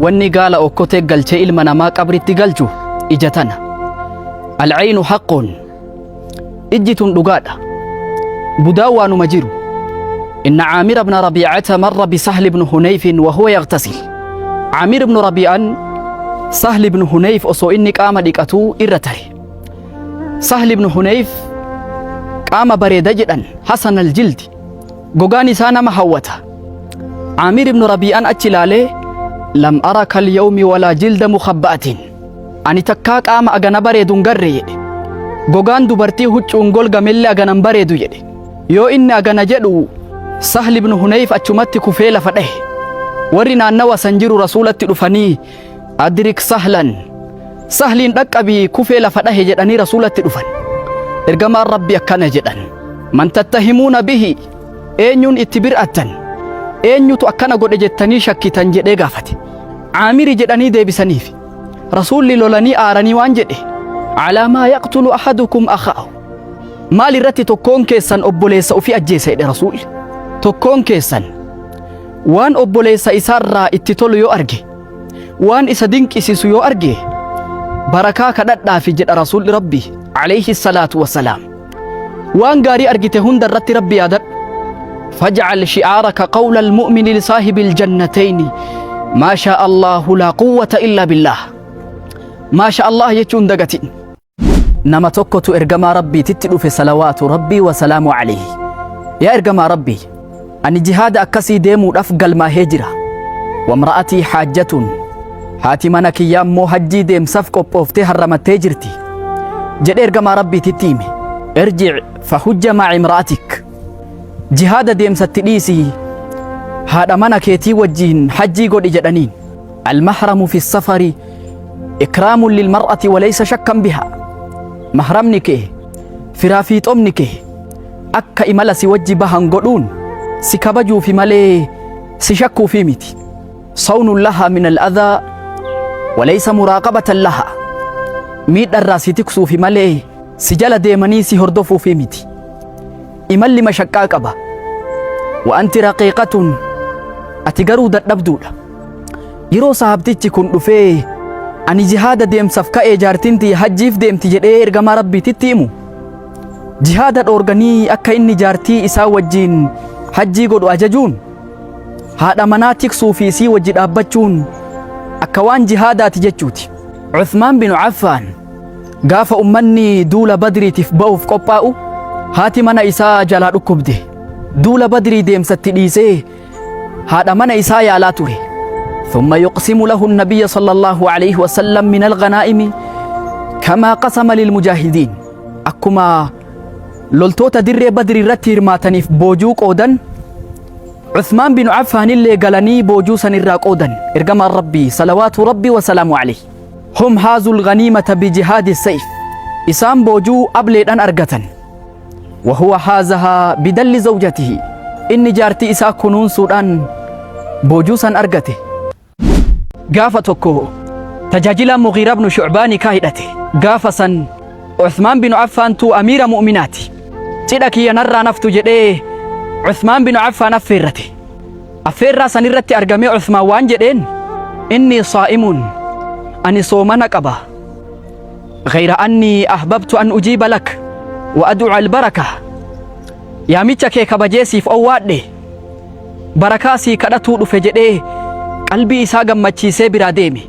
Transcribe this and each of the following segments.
Wanni gaala okkotee galchee ilma namaa qabritti galchu ija tana. Alcaynu haqqun. Ijji tun dhugaadha. Budaan waanuma jiru. Inna Caamira bna Rabiicata marra bisahli bnu Hunayfin wa huwa yaghtasil. Caamir ibnu Rabii'an Sahli ibnu Hunayf osoo inni qaama dhiqatuu irra tare. Sahli ibnu Hunayf qaama bareeda jedhan Hasan aljildi. Gogaan isaa nama hawwata. Caamir ibnu Rabii'an achi ilaalee lam araka alyawmi walaa jilda mukhabba'atin. Ani takkaa qaama agana bareedu hin garre jedhe. Gogaan dubartii huccuun golgamellee agana hin bareedu jedhe. Yoo inni agana jedhu Sahl ibnu Hunayf achumatti kufee lafa dhahe. Warri naannawa san jiru Rasuulatti dhufanii adrik Sahlan Sahliin dhaqqabii kufee lafa dhahe jedhanii Rasuulatti dhufan. Ergamaan Rabbi akkana jedhan. Man tattahimuuna bihi eenyuun itti bir'attan eenyutu akkana godhe jettanii shakkitan jedhee gaafate. Caamiri jedhanii deebisaniif. Rasuulli lolanii aaranii waan jedhe. Alaa maa yaqtulu ahadukum akhaahu. Maal irratti tokkoon keessan obboleessa ofii ajjeesa jedhe Rasuulli. Tokkoon keessan waan obboleessa isaarraa itti tolu yoo arge waan isa dinqisiisu yoo arge barakaa kadhadhaafi jedha Rasuulli Rabbi alayhi salaatu wassalaam. Waan gaarii argite hunda irratti Rabbi yaadadhu. Faj'al shi'aaraka qawla al-mu'mini li saahibil jannatayni maa shaa Allahu laa quwwata illaa billaah. Maa shaa Allah jechuun dagatin. Nama tokkotu ergamaa Rabbiititti dhufe salawaatu Rabbii wa salaamu alayhi. Yaa ergamaa Rabbii, ani jihaada akkasii deemuudhaaf galmaahee jira. Wamra'atii haajjatun. Haati mana kiyyaa immoo hajjii deemsaf qophooftee harramattee jirti. Jedhee ergamaa Rabbiititti hime. Irji' fahujja ma'a imra'atik. Jihaada deemsatti dhiisii haadha mana keetii wajjiin hajjii godhi jedhaniin. Almahramu fi safari ikraamun lilmar'ati walaysa shakkan biha. Mahramni kee firaa fiixomni kee akka imala si wajji bahan godhuun si kabajuufi malee si shakkuufi miti. Sawnun lahaa min al-adhaa walaysa muraaqabatan lahaa. Miidharraa si tiksuufi malee si jala deemanii si hordofuufi miti. Imalli mashaqqaa qaba. Wa anti raqiiqatun ati garuu dadhabduudha. Yeroo sahabtichi kun dhufee ani jihaada deemsaf ka'ee jaartiin tiyya hajjiif deemti jedhee ergamaa Rabbiititti himu. Jihaada dhoorganii akka inni jaartii isaa wajjiin hajjii godhu ajajuun haadha manaa tiksuu fi isii wajji dhaabbachuun akka waan jihaadaati jechuuti. Uthmaan bin Affaan gaafa ummanni duula Badriitiif ba'uuf qophaa'u haati mana isaa jalaa dhukkubde. Duula Badrii deemsatti dhiisee haadha mana isaa yaalaa ture. ثم يقسم له النبي صلى الله عليه وسلم من الغنائم كما قسم للمجاهدين. Akkuma loltoota dirree Badrii irratti hirmaataniif boojuu qoodan Uthmaan bin Affaan illee galanii boojuu san irraa qoodan ergamaan Rabbii salawaatu Rabbii wa salaamu alayhi. Hum haazul ganiimata bijihaadi sayf. Isaan boojuu ableedhaan argatan. Wahuwa haazahaa bidalli zawjatihi. Inni jaartii isaa kunuunsuudhaan boojuu san argate. Gaafa tokko tajaajilaan Mughiiraa ibnu Shu'baa nikaa hidhate. Gaafa san Uthmaan bin Affaantu amiira mu'minaati. Cidha kiyya narraa naftu jedhee Uthmaan bin Affaan affeerrate. Affeerraa san irratti argamee Uthmaan waan jedheen inni saa'imuun ani soomana qaba. Ghayra anni ahbabtu an ujiiba lak wa ad'u albaraka. Yaamicha kee kabajee siif owwaadhe barakaa sii kadhatuu dhufe jedhee qalbii isaa gammachiisee biraa deeme.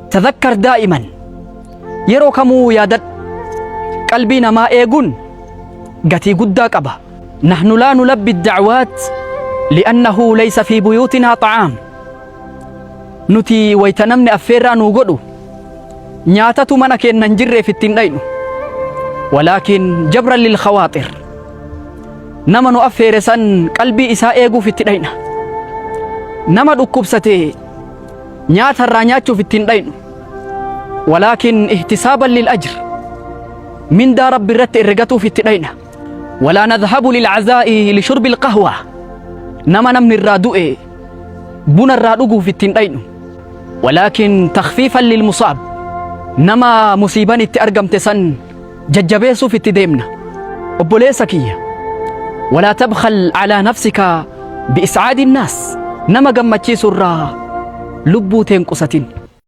Tadhakkar daa'iman yeroo kamuu yaadadhu qalbii namaa eeguun gatii guddaa qaba. Nahnu laa nulabbi da'waat li'annahu laysa fi buyuutinaa xa'aam. Nuti wayita namni affeerraa nuu godhu nyaatatu mana keenna hin jirreef ittiin dhaynu. Walaakin jabran lil khawaaxir. Nama nu affeere san qalbii isaa eeguuf itti dhayna. Nama dhukkubsate nyaata irraa nyaachuuf ittiin dhaynu. Walaakin ihtisaaban lil ajr. Mindaa Rabbi irratti herregatuuf itti dhayna. Walaa nadhabu lil azaa'i li shurbil qahwa. Nama namni irraa du'e buna irraa dhuguuf ittiin dhaynu. Walaakin takhfiifan lil musaab. Nama musiiban itti argamte san jajjabeessuuf itti deemna. Obboleessa kiyya. Walaa tabkhal alaa nafsika bi'is'aadi naas. Nama gammachiisu irraa Lubbuu teen qusatin.